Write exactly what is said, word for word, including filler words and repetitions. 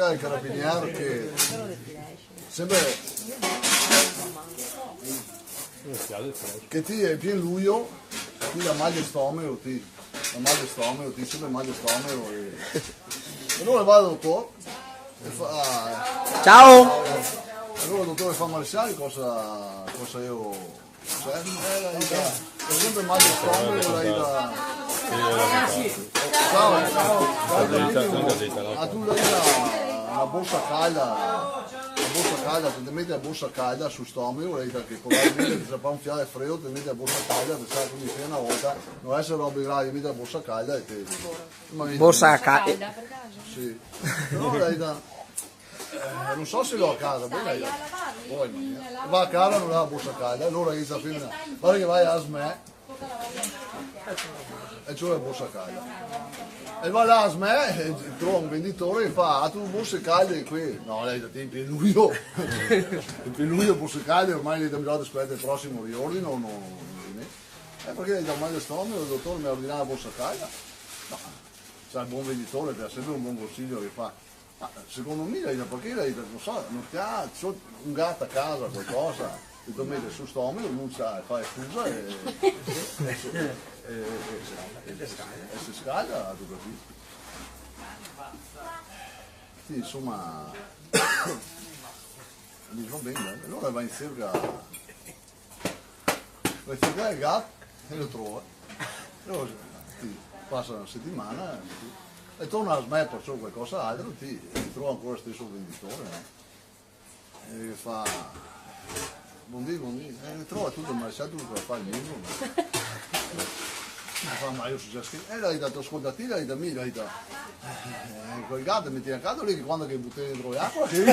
Al carabinier che semper che ti a pien luio, ti la mal de stomego, ti la mal de stomego, ti semper mal de stomego e, e alora va dal dotor e fa... Ciao! Alora el dotor el fa: "Marsial, cosa, cosa gh'eo?" Cioè, eh, la vita, per esempio, mal de stomego, la vita. Ciao, ciao. Ah, tu la vita, la borsa calda, la borsa calda, te, te meti la borsa calda sul stomego, la vita che probabilmente te sa fà un fià de fredo, te meti la borsa calda, te sa come che una volta, no deve eser robe gravi, te meti la borsa calda e te... Borsa calda. Sì. No, la vita, eh, no so se l'ho a casa, boh, la vita. Poi, ma, va a casa, no l'ha la borsa calda, alora dice la femena: "Varda che va a Asmè." E c'è la borsa calda. E va là a Asmè, e trova un venditore e fa: "Ah, tu borse calde qui?" "No, la vita, in pien luio." In pien luio borse calde, ormai la vita, mi aspetta il prossimo riordino, no, no, no. Eh, perché la vita, ho mal de stomego, el dotor me ha ordinà la borsa calda. No. Sa, el bon venditore el dà semper un bon consiglio, che fa: "Ma secondo me, la vita, perché la vita, no so, no te gh'hee un gat a casa, qualcosa, te lo meti sul stomego, lu el sa, fa scusa e, e, e, e se scalda, tu capisci?" Sì, insomma, dice: "Va ben, dai." Alora va in serca, va in serca del gat e lo trova. Alora, ti, pasa una setimana, ti, e torna a Asmè per ciò qualcosa altro, ti, e trova ancora el steso venditore, no? E fa: "Bondì, bondì." "Eh, trova tuto, ma sa tu cosa fa el mio, no?" E fa: "Ma io so già scritto." "Eh, la vita, te ascolta, ti, la vita, mi, la vita. Eh, quel gat, meti a casa lì, che quando che butti dentro l'acqua, che